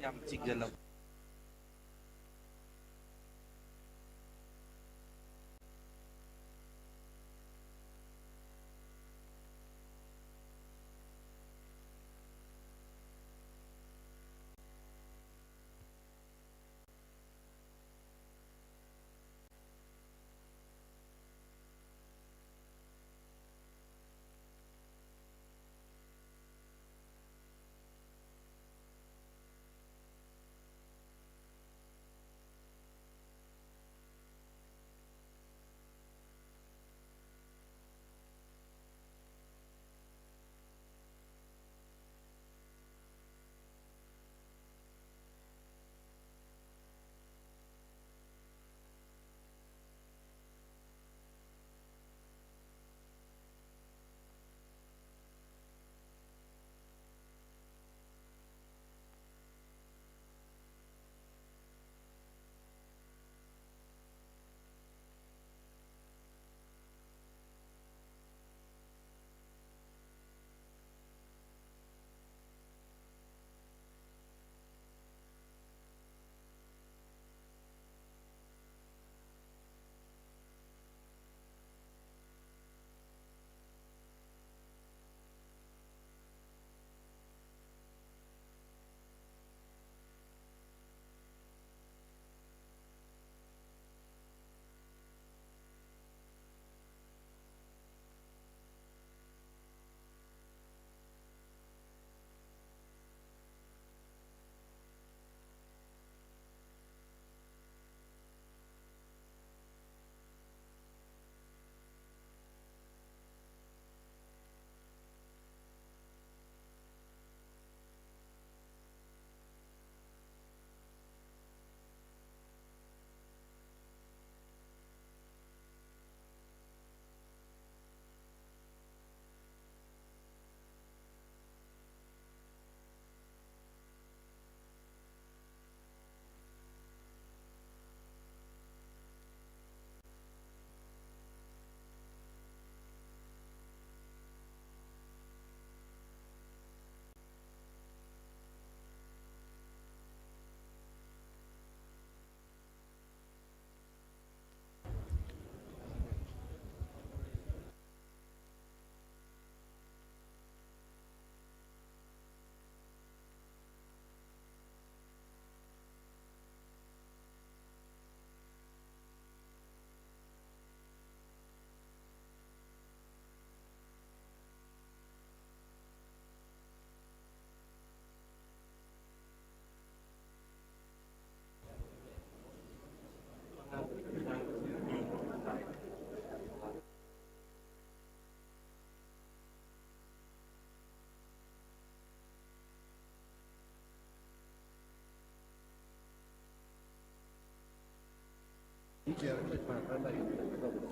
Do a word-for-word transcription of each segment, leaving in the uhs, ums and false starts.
ꯌꯥꯝ ꯆꯤꯡꯁꯤꯜꯂꯕ꯫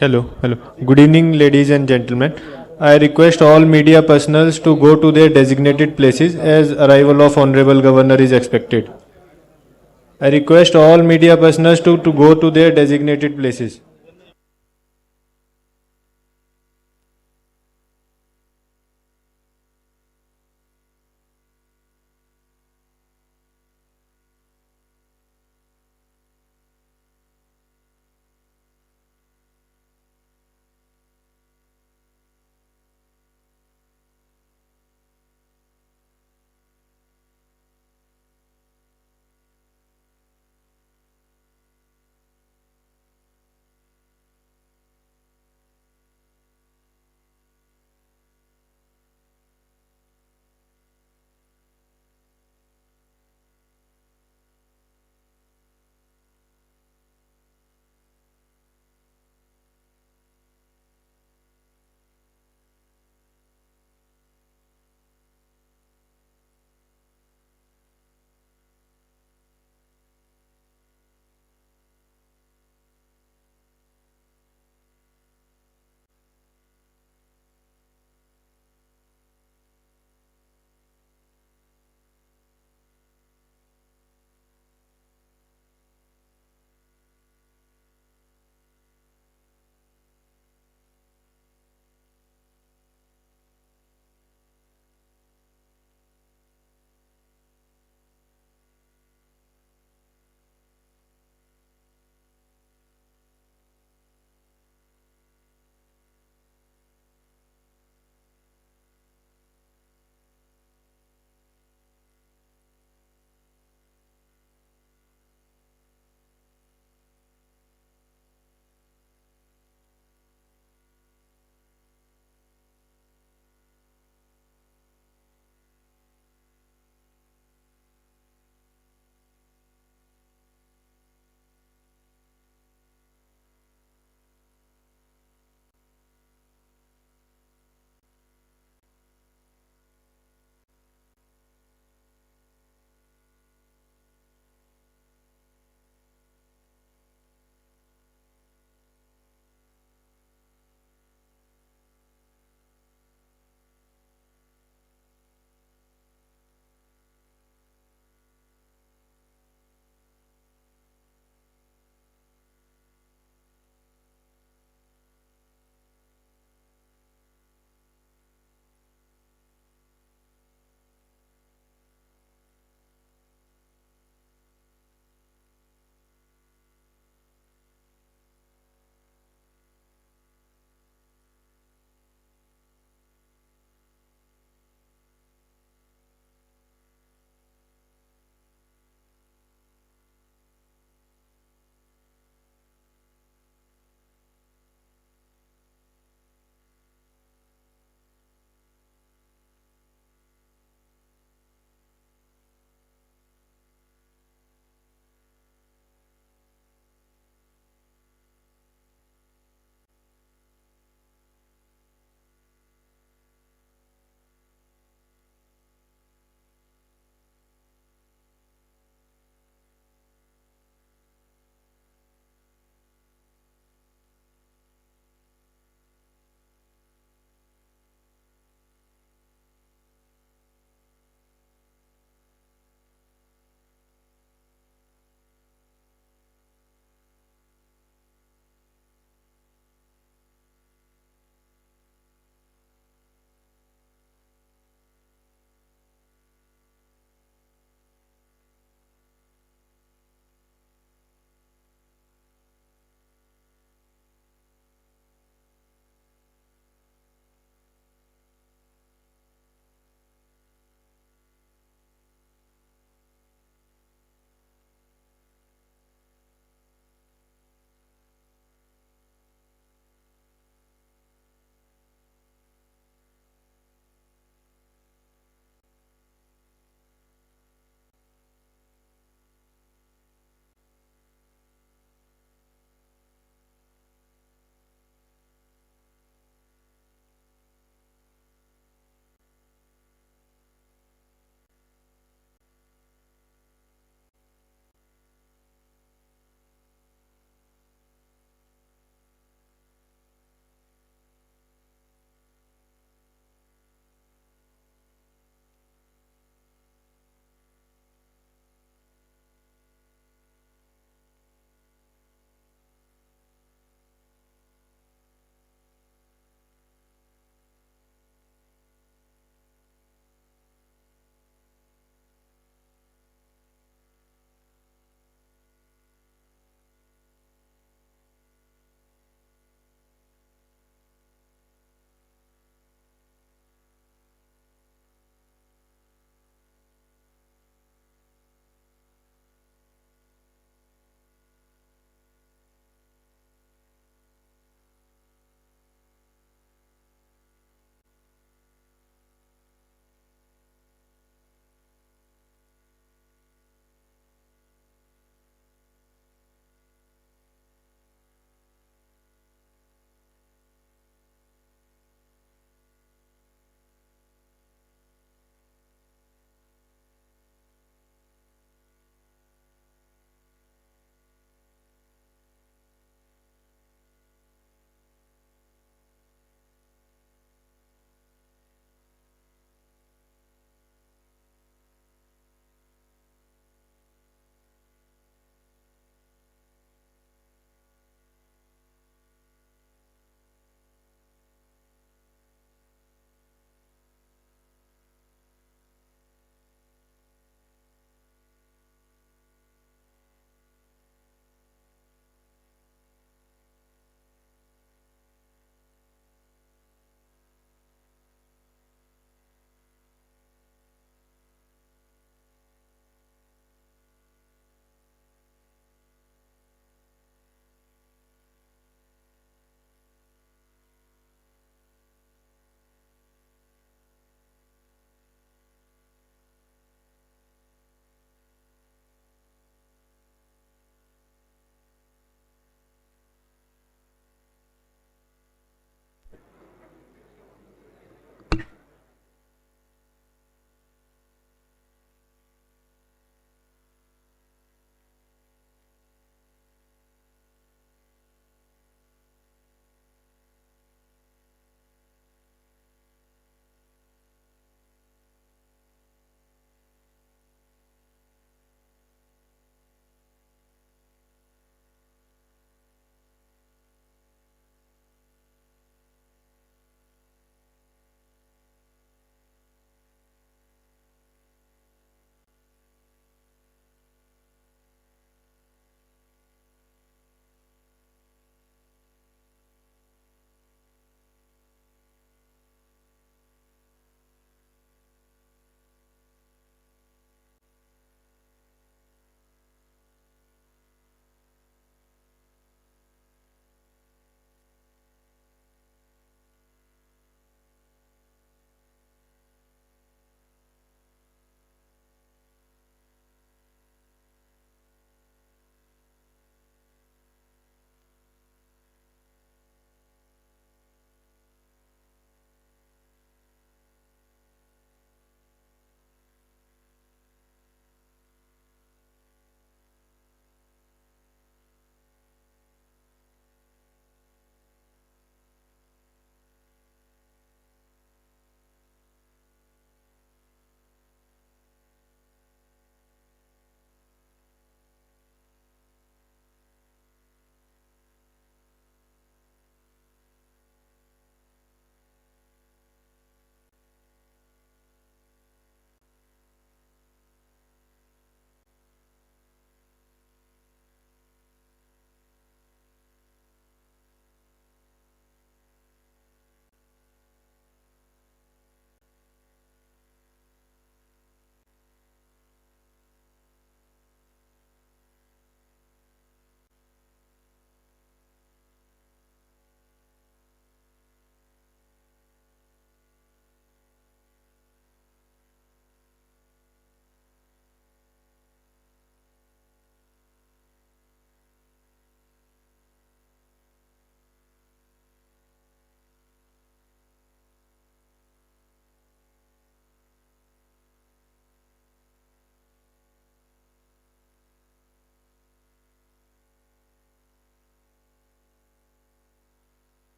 Hello, hello. Good evening, ladies and gentlemen. I request all media personnel to go to their designated places as arrival of Honorable Governor is expected. I request all media personnel to, to go to their designated places.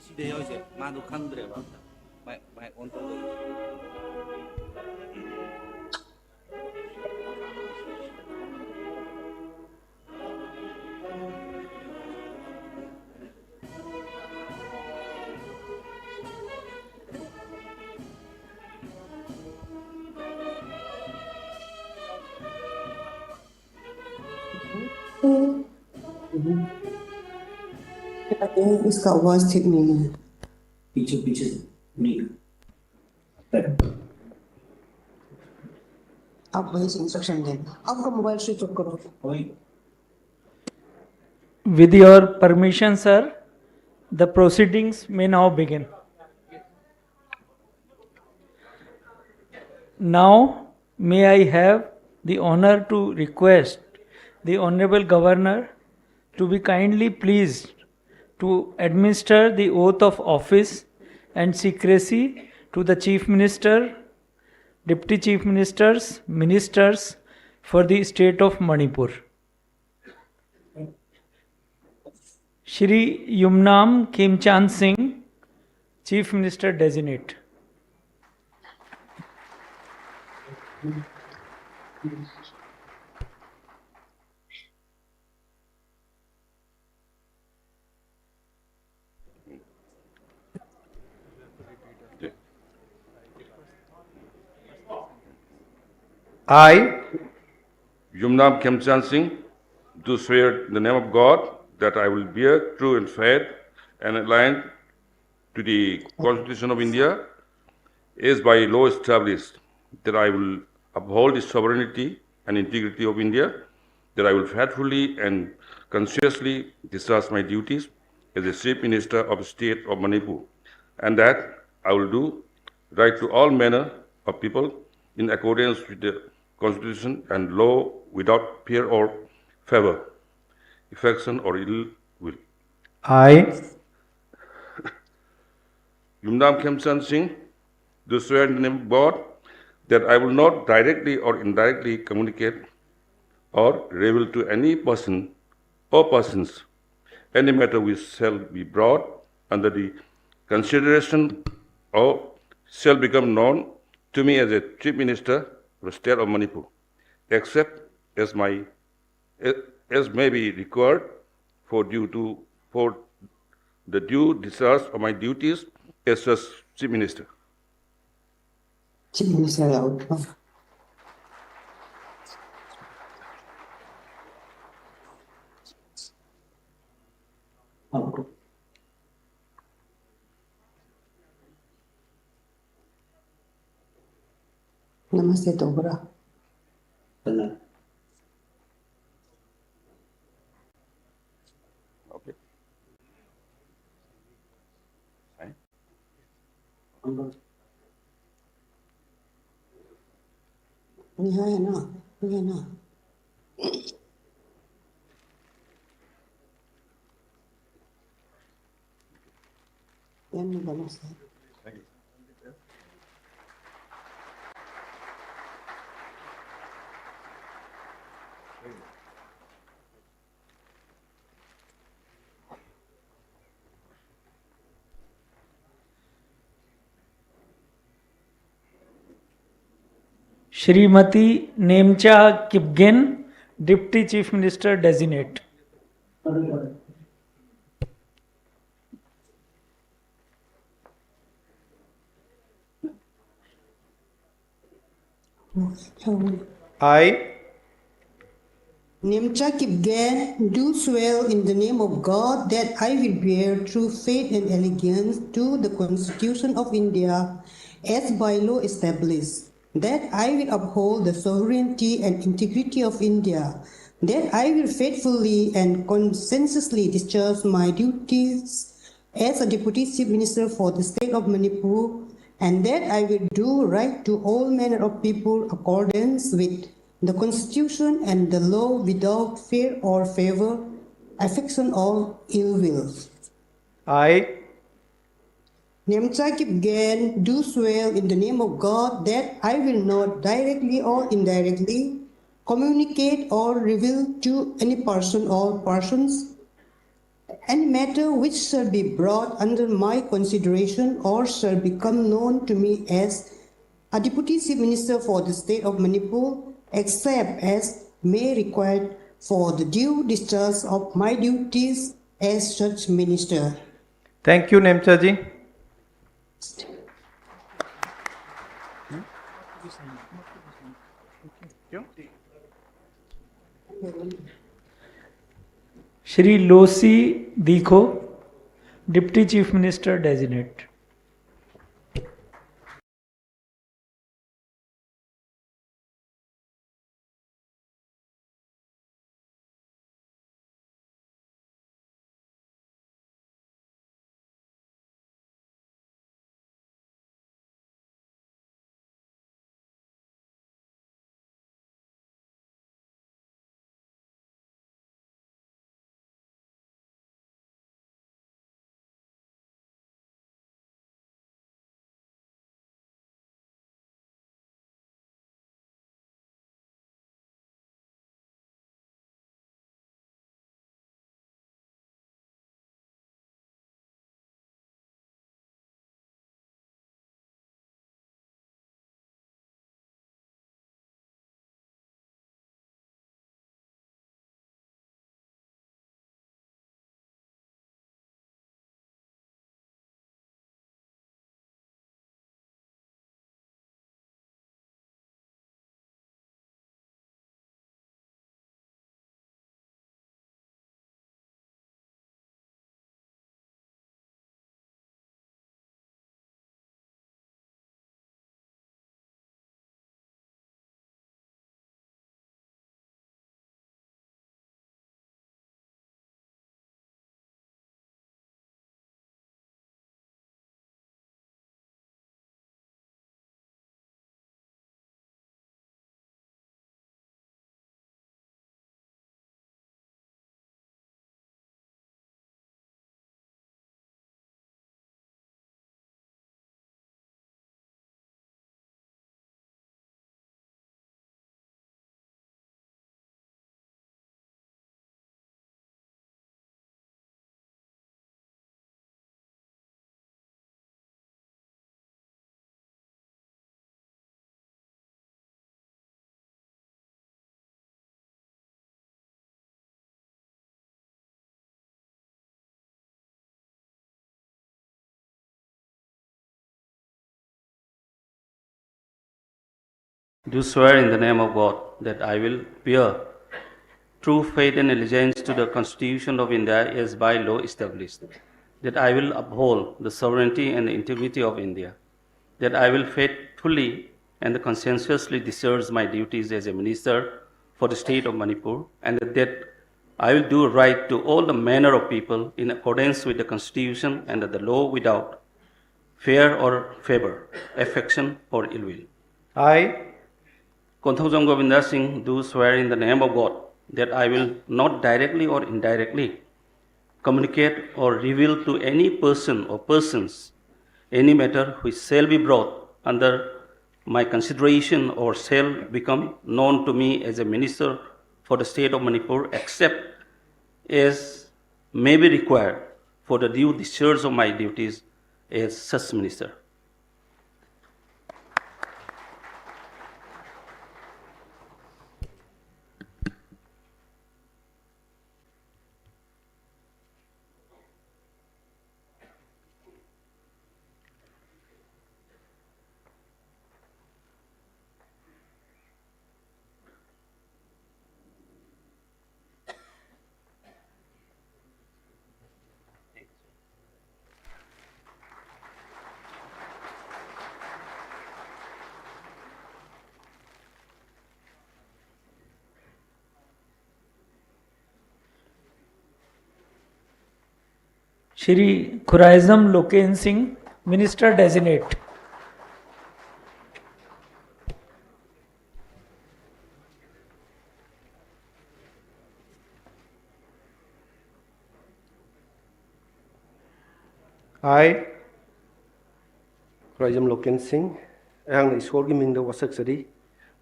ꯁꯤꯗ ꯌꯥꯎꯔꯤꯁꯦ ꯃꯥꯗꯣ ꯈꯪꯗ꯭ꯔꯦꯕ ꯑꯝꯇ꯫ ꯃꯥꯏ ꯃꯥꯏ ꯑꯣꯟ ꯇꯧꯗꯕ꯫ इसका आवाज ठीक नहीं है। पीछे पीछे से नहीं। आप वहीं से इंस्ट्रक्शन दें। आपका मोबाइल स्विच ऑफ करो। With your permission, sir, the proceedings may now begin. Now, may I have the honor to request the Honorable Governor to be kindly pleased to administer the oath of office and secrecy to the Chief Minister, Deputy Chief Ministers, Ministers for the state of Manipur. Shri Yumnam Khemchand Singh, Chief Minister Designate. I, Yumnam Khemchand Singh, do swear in the name of God that I will bear true and faith and aligned to the Constitution of India as by law established, that I will uphold the sovereignty and integrity of India, that I will faithfully and conscientiously discharge my duties as the Chief Minister of the State of Manipur, and that I will do right to all manner of people in accordance with the Constitution and law without fear or favor, affection or ill will. I, Yumnam Khemchand Singh, do swear in the name of God that I will not directly or indirectly communicate or reveal to any person or persons any matter which shall be brought under the consideration of shall become known to me as a Chief Minister of the State of Manipur, except as my as may be required for due to for the due discharge of my duties as such Chief Minister. Chief Minister ꯂꯥꯛꯑꯣ꯫ ꯅꯃꯁꯇꯦ ꯇꯧꯕ꯭ꯔꯥ? Okay. ꯅꯤꯍꯥꯌꯥꯅ, ꯅꯤꯍꯥꯌꯥꯅ꯫ ꯌꯥꯝꯅ ꯅꯨꯡꯉꯥꯏ꯫ Shrimati Nemcha Kipgen, Deputy Chief Minister Designate. I, Nemcha Kipgen, do swear in the name of God that I will bear true faith and allegiance to the Constitution of India as by law established, that I will uphold the sovereignty and integrity of India, that I will faithfully and conscientiously discharge my duties as a Deputy Chief Minister for the State of Manipur, and that I will do right to all manner of people accordance with the Constitution and the law without fear or favor, affection or ill will. I, Nemcha Kipgen, do swear in the name of God that I will not directly or indirectly communicate or reveal to any person or persons Any matter which shall be brought under my consideration or shall become known to me as a Deputy Chief Minister for the State of Manipur, except as may required for the due discharge of my duties as such minister. Thank you, Nemcha ji. Shri Losii Dikho, deputy chief minister designate. Do swear in the name of God that I will bear true faith and allegiance to the Constitution of India as by law established, that I will uphold the sovereignty and the integrity of India, that I will faithfully and conscientiously discharge my duties as a minister for the state of Manipur, and that I will do right to all the manner of people in accordance with the Constitution and the law without fear or favor, affection or ill will. I, Konthongjam Govinda Singh, do swear in the name of God that I will not directly or indirectly communicate or reveal to any person or persons any matter which shall be brought under my consideration or shall become known to me as a minister for the state of Manipur, except as may be required for the due discharge of my duties as such minister. Shri Khuraijam Loken Singh, Minister Designate. I, Khuraijam Loken Singh, ꯑꯩꯍꯥꯛꯅ ꯏꯁꯣꯔꯒꯤ ꯃꯤꯡꯗ ꯋꯥꯁꯛꯆꯔꯤ꯫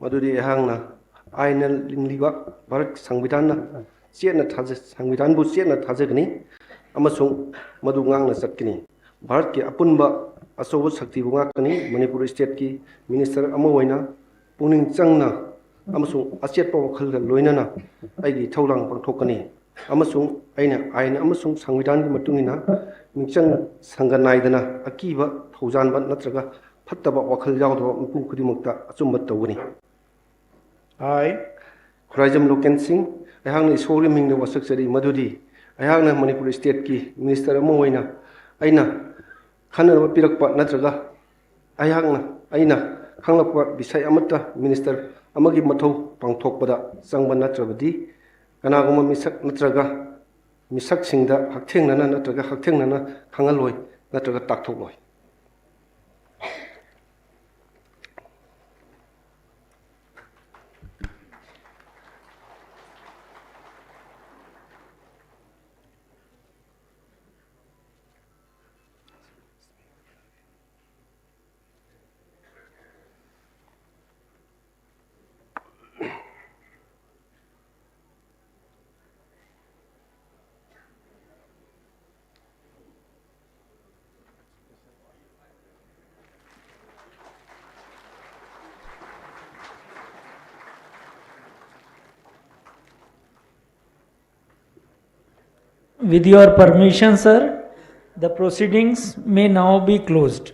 ꯃꯗꯨꯗꯤ ꯑꯩꯍꯥꯛꯅ ꯑꯥꯏꯟꯅ ꯂꯤꯡꯂꯤꯕ ꯚꯥꯔꯠ ꯁꯪꯕꯤꯙꯥꯟꯅ ꯆꯦꯠꯅ ꯊꯥꯖ-, ꯁꯪꯕꯤꯙꯥꯟꯕꯨ ꯆꯦꯠꯅ ꯊꯥꯖꯒꯅꯤ ꯑꯃꯁꯨꯡ ꯃꯗꯨ ꯉꯥꯛꯅ ꯆꯠꯀꯅꯤ꯫ ꯚꯥꯔꯠꯀꯤ ꯑꯄꯨꯟꯕ ꯑꯆꯧꯕ ꯁꯛꯇꯤꯕꯨ ꯉꯥꯛꯀꯅꯤ꯫ ꯃꯅꯤꯄꯨꯔ ꯁ꯭ꯇꯦꯠꯀꯤ ꯃꯤꯅꯤꯁꯇꯔ ꯑꯃ ꯑꯣꯏꯅ ꯄꯨꯛꯅꯤꯡ ꯆꯪꯅ ꯑꯃꯁꯨꯡ ꯑꯆꯦꯠꯄ ꯋꯥꯈꯜꯒ ꯂꯣꯏꯅꯅ ꯑꯩꯒꯤ ꯏꯊꯧꯗꯥꯡ ꯄꯥꯡꯊꯣꯛꯀꯅꯤ꯫ ꯑꯃꯁꯨꯡ ꯑꯩꯅ ꯑꯥꯏꯟ ꯑꯃꯁꯨꯡ ꯁꯪꯕꯤꯙꯥꯟꯒꯤ ꯃꯇꯨꯡ ꯏꯟꯅ ꯃꯤꯆꯪ ꯁꯪꯒ ꯅꯥꯏꯗꯅ ꯑꯀꯤꯕ ꯊꯧꯖꯥꯟꯕ ꯅꯠꯇ꯭ꯔꯒ ꯐꯠꯇꯕ ꯋꯥꯈꯜ ꯌꯥꯎꯗꯕ ꯃꯤꯄꯨꯝ ꯈꯨꯗꯤꯡꯃꯛꯇ ꯑꯆꯨꯝꯕ ꯇꯧꯒꯅꯤ꯫ I, ꯈꯨꯔꯥꯏꯖꯝ ꯂꯣꯀꯦꯟ ꯁꯤꯡ, ꯑꯩꯍꯥꯛꯅ ꯏꯁꯣꯔꯒꯤ ꯃꯤꯡꯗ ꯋꯥꯁꯛꯆꯔꯤ ꯃꯗꯨꯗꯤ ꯑꯩꯍꯥꯛꯅ ꯃꯅꯤꯄꯨꯔ ꯁ꯭ꯇꯦꯠꯀꯤ ꯃꯤꯅꯤꯁꯇꯔ ꯑꯃ ꯑꯣꯏꯅ ꯑꯩꯅ ꯈꯟꯅꯅꯕ ꯄꯤꯔꯛꯄ ꯅꯠꯇ꯭ꯔꯒ ꯑꯩꯍꯥꯛꯅ, ꯑꯩꯅ ꯈꯪꯂꯛꯄ ꯕꯤꯁꯌ ꯑꯃꯠꯇ ꯃꯤꯅꯤꯁꯇꯔ ꯑꯃꯒꯤ ꯃꯊꯧ ꯄꯥꯡꯊꯣꯛꯄꯗ ꯆꯪꯕ ꯅꯠꯇ꯭ꯔꯕꯗꯤ ꯀꯅꯥꯒꯨꯝꯕ ꯃꯤꯁꯛ ꯅꯠꯇ꯭ꯔꯒ ꯃꯤꯁꯛꯁꯤꯡꯗ ꯍꯛꯊꯦꯡꯅꯅ ꯅꯠꯇ꯭ꯔꯒ ꯍꯛꯊꯦꯡꯅꯅ ꯈꯪꯍꯜꯂꯣꯏ ꯅꯠꯇ꯭ꯔꯒ ꯇꯥꯛꯊꯣꯛꯂꯣꯏ꯫ With your permission, sir, the proceedings may now be closed.